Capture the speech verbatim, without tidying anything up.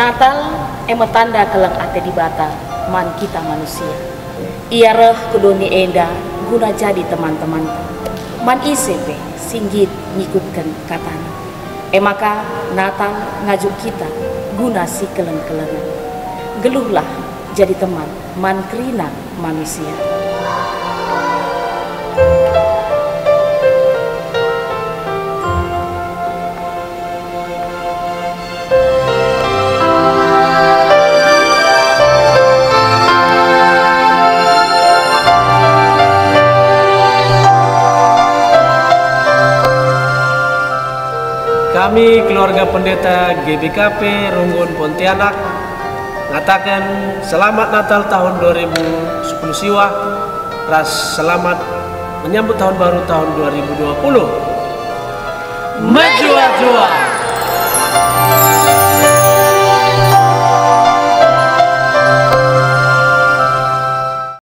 Natal e me tanda keleng ate Dibata man kita manusia. Ia reh ku doni enda guna jadi teman-temanta, man ise pe si nggit ngikutken kataNa. E maka, Natal ngajuk kita guna si keleng-kelengen. Geluhlah jadi teman man kerina manusia. Kami keluarga pendeta G B K P Runggun Pontianak ngataken selamat Natal tahun dua ribu sepuluh siwah ras selamat menyambut tahun baru tahun dua ribu dua puluh. Mejuah-juah!